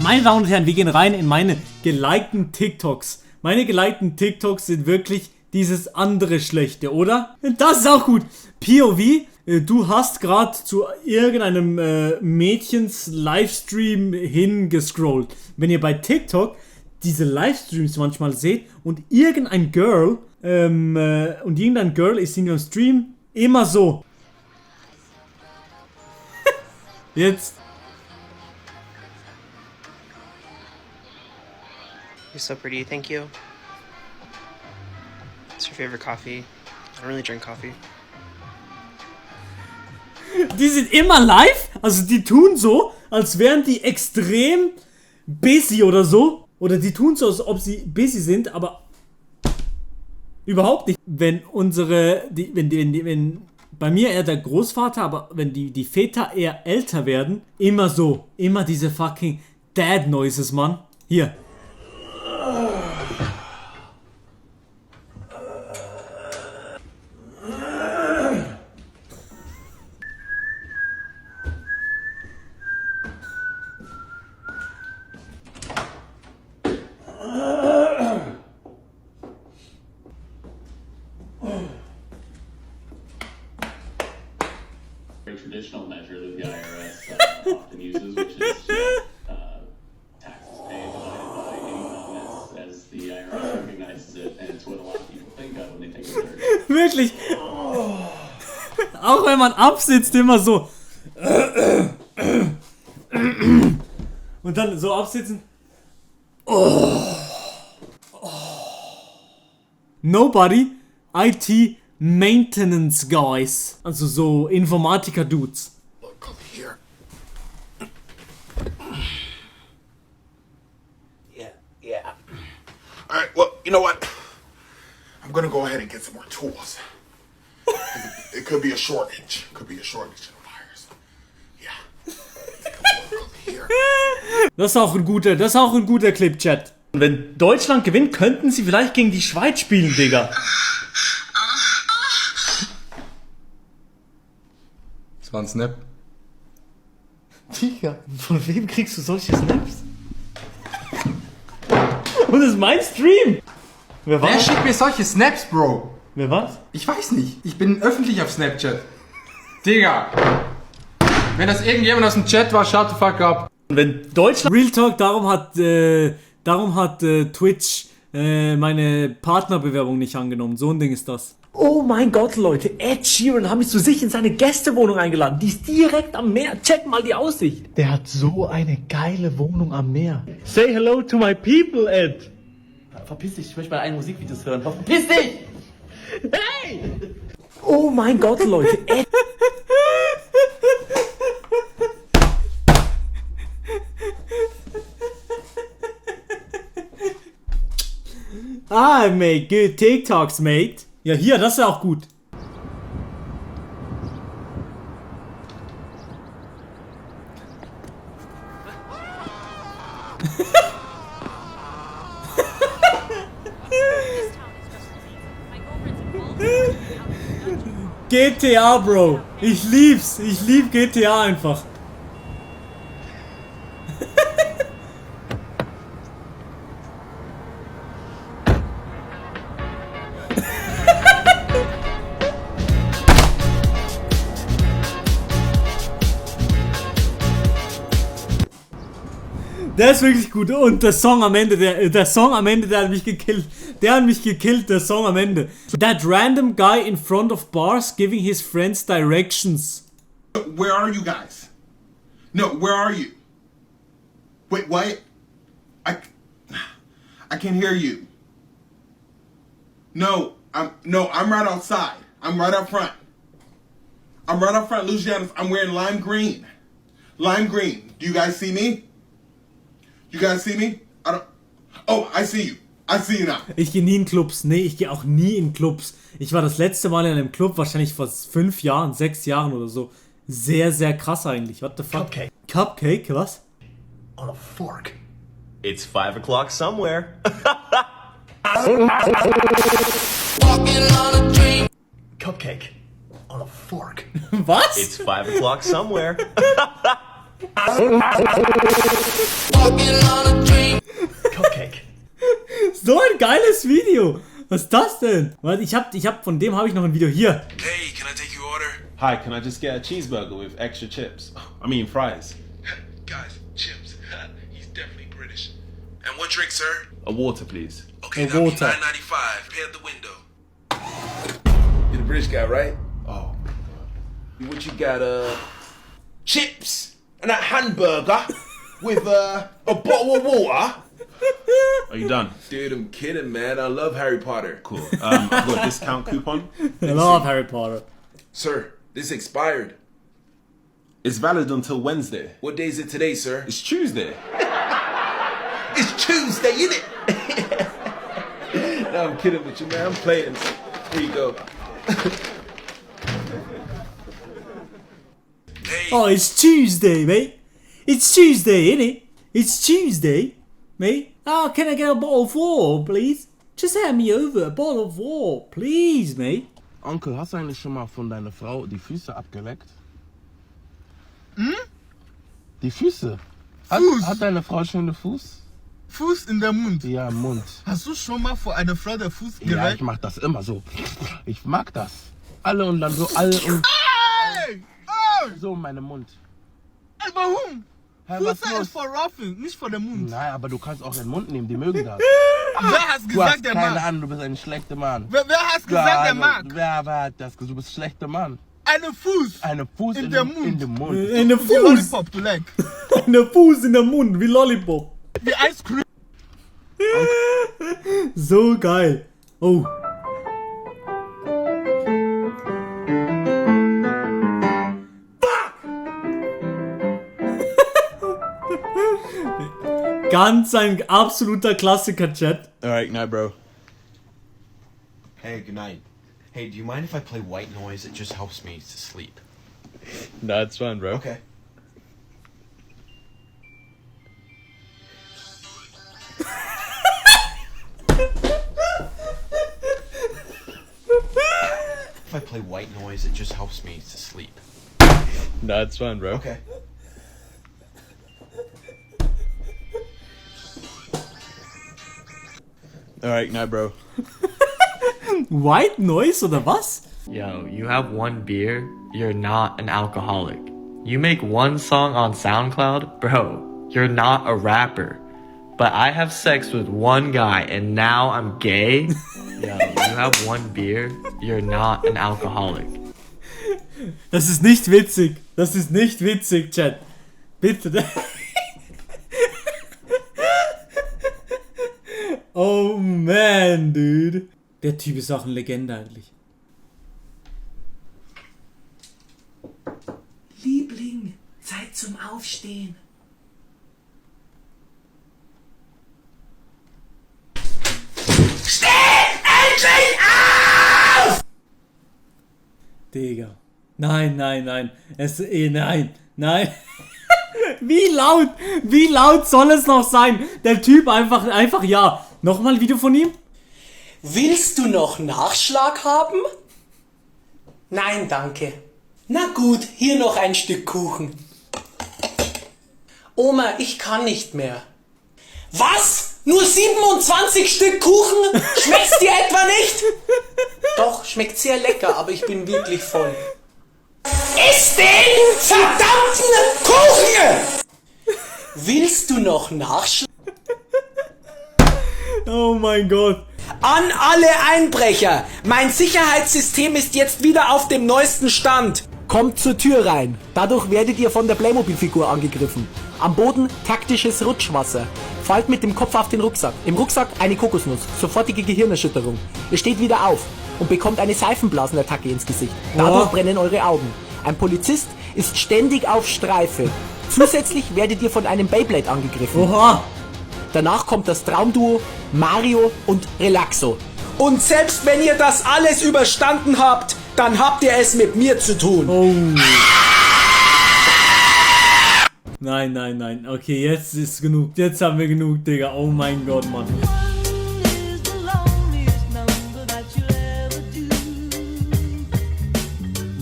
Meine Damen und Herren, wir gehen rein in meine gelikten TikToks. Meine gelikten TikToks sind wirklich dieses andere Schlechte, oder? Das ist auch gut. POV, du hast gerade zu irgendeinem Mädchens Livestream hingescrollt. Wenn ihr bei TikTok diese Livestreams manchmal seht und irgendein Girl ist in ihrem Stream immer so. Jetzt. You're so pretty, thank you. What's your favorite coffee? I don't really drink coffee. Die sind immer live, also die tun so, als wären die extrem busy oder so. Oder die tun so, als ob sie busy sind, aber überhaupt nicht. Wenn bei mir eher der Großvater, aber wenn die Väter eher älter werden, immer so. Immer diese fucking Dad Noises, Mann. Hier. Very traditional measure that the IRS often uses, which is taxes paid divided by income as the IRS recognizes it, and it's what a lot of people think of when they think of their... Wirklich. Auch wenn man absitzt, immer so. Und dann so absitzen. Nobody, IT Maintenance Guys. Also so Informatiker-Dudes. Come here. Yeah. Alright, well, you know what? I'm gonna go ahead and get some more tools. It could be a shortage. Could be a shortage in wires. Yeah. Come here. Das ist auch ein guter Clip, Chat. Und wenn Deutschland gewinnt, könnten sie vielleicht gegen die Schweiz spielen, Digga. Das war ein Snap. Digga, von wem kriegst du solche Snaps? Und das ist mein Stream! Wer Wer schickt mir solche Snaps, Bro? Wer was? Ich weiß nicht. Ich bin öffentlich auf Snapchat. Digga. Wenn das irgendjemand aus dem Chat war, shut the fuck up. Und wenn Deutschland... Real Talk, darum hat Twitch meine Partnerbewerbung nicht angenommen. So ein Ding ist das. Oh mein Gott, Leute. Ed Sheeran hat mich zu sich in seine Gästewohnung eingeladen. Die ist direkt am Meer. Check mal die Aussicht. Der hat so eine geile Wohnung am Meer. Say hello to my people, Ed. Verpiss dich, ich möchte mal ein Musikvideos hören. Verpiss dich! Hey! Oh mein Gott, Leute. Ed I make good TikToks, mate. Ja, hier, das ist auch gut. GTA, Bro. Ich lieb's. Ich lieb GTA einfach. Der ist wirklich gut. Und der Song am Ende, der hat mich gekillt. Der hat mich gekillt, der Song am Ende. That random guy in front of bars giving his friends directions. Where are you guys? No, where are you? Wait, what? I can't hear you. No, I'm right outside. I'm right up front. I'm right up front, Luciano. I'm wearing lime green. Lime green. Do you guys see me? You guys see me? Oh, I see you. I see you now. Ich gehe nie in Clubs. Nee, ich gehe auch nie in Clubs. Ich war das letzte Mal in einem Club wahrscheinlich vor 5 Jahren, 6 Jahren oder so. Sehr, sehr krass eigentlich. What the fuck? Cupcake. Cupcake, was? On a fork. It's 5 o'clock somewhere. Cupcake. On a fork. Was? It's 5 o'clock somewhere. So ein geiles Video. Was ist das denn? Warte, von dem habe ich noch ein Video hier. Hey, can I take your order? Hi, can I just get a cheeseburger with extra chips? I mean fries. Guys, chips. He's definitely British. And what drink, sir? A water, please. Okay, A that'll be water. $9.95. Pay at the window. You're the British guy, right? Oh. What you got, chips and a hamburger with a bottle of water? Are you done? Dude, I'm kidding, man. I love Harry Potter. Cool. I've got a discount coupon. I love Harry Potter. Sir, this expired. It's valid until Wednesday. What day is it today, sir? It's Tuesday. It's Tuesday, innit? No, I'm kidding with you, man. I'm playing. Here you go. Hey, Oh, it's Tuesday, mate. It's Tuesday, innit? It's Tuesday, mate. Oh, can I get a bottle of water, please? Just hand me over a bottle of water, please, mate. Onkel, hast du eigentlich schon mal von deiner Frau die Füße abgeleckt? Die Füße? Hat deine Frau schöne Fuß? Fuß in der Mund. Ja, im Mund. Hast du schon mal vor einer Frau der Fuß Ja, geleckt? ich mach das immer so. Ich mag das. Alle und dann so alle und Ey! Ey! so in meinem Mund. Ey, warum? Hä, was Fuß los? ist for Ruffin, nicht for den Mund. Nein, aber du kannst auch den Mund nehmen, die mögen das. Wer hat Du gesagt, hast der keine Mann? Ahnung, du bist ein schlechter Mann. Wer hat gesagt, der Mann? Wer hat das gesagt? Du bist ein schlechter Mann. Einen Fuß Eine Fuß in in der dem Mund. In dem Mund. In der Wie Fuß. Lollipop, du leck. Der Fuß in der Mund, wie Lollipop. Wie Ice Cream. So geil. Oh. Ganz ein absoluter Klassiker-Chat. Alright, night, bro. Hey, good night. Hey, do you mind if I play white noise? It just helps me to sleep. No, it's fine, bro. Okay. If I play white noise, it just helps me to sleep. No, it's fine, bro. Okay. Alright, night, bro. White Noise oder was? Yo, you have one beer, you're not an alcoholic. You make one song on SoundCloud, bro, you're not a rapper. But I have sex with one guy and now I'm gay? Yo, you have one beer, you're not an alcoholic. Das ist nicht witzig. Das ist nicht witzig, Chat. Bitte. Oh man, dude. Der Typ ist auch eine Legende eigentlich. Liebling, Zeit zum Aufstehen. Steh endlich auf! Digga. Nein, nein, nein. Nein, nein. Wie laut soll es noch sein? Der Typ einfach ja. Nochmal ein Video von ihm? Willst du noch Nachschlag haben? Nein, danke. Na gut, hier noch ein Stück Kuchen. Oma, ich kann nicht mehr. Was? Nur 27 Stück Kuchen? Schmeckt's dir etwa nicht? Doch, schmeckt sehr lecker, aber ich bin wirklich voll. Iss den verdammten Kuchen! Willst du noch Nachschlag? Oh mein Gott. An alle Einbrecher! Mein Sicherheitssystem ist jetzt wieder auf dem neuesten Stand. Kommt zur Tür rein. Dadurch werdet ihr von der Playmobil-Figur angegriffen. Am Boden taktisches Rutschwasser. Fallt mit dem Kopf auf den Rucksack. Im Rucksack eine Kokosnuss. Sofortige Gehirnerschütterung. Ihr steht wieder auf und bekommt eine Seifenblasenattacke ins Gesicht. Dadurch brennen eure Augen. Ein Polizist ist ständig auf Streife. Zusätzlich werdet ihr von einem Beyblade angegriffen. Oha. Danach kommt das Traumduo Mario und Relaxo. Und selbst wenn ihr das alles überstanden habt, dann habt ihr es mit mir zu tun. Oh. Nein, nein, nein. Okay, jetzt ist genug. Jetzt haben wir genug, Digga. Oh mein Gott, Mann.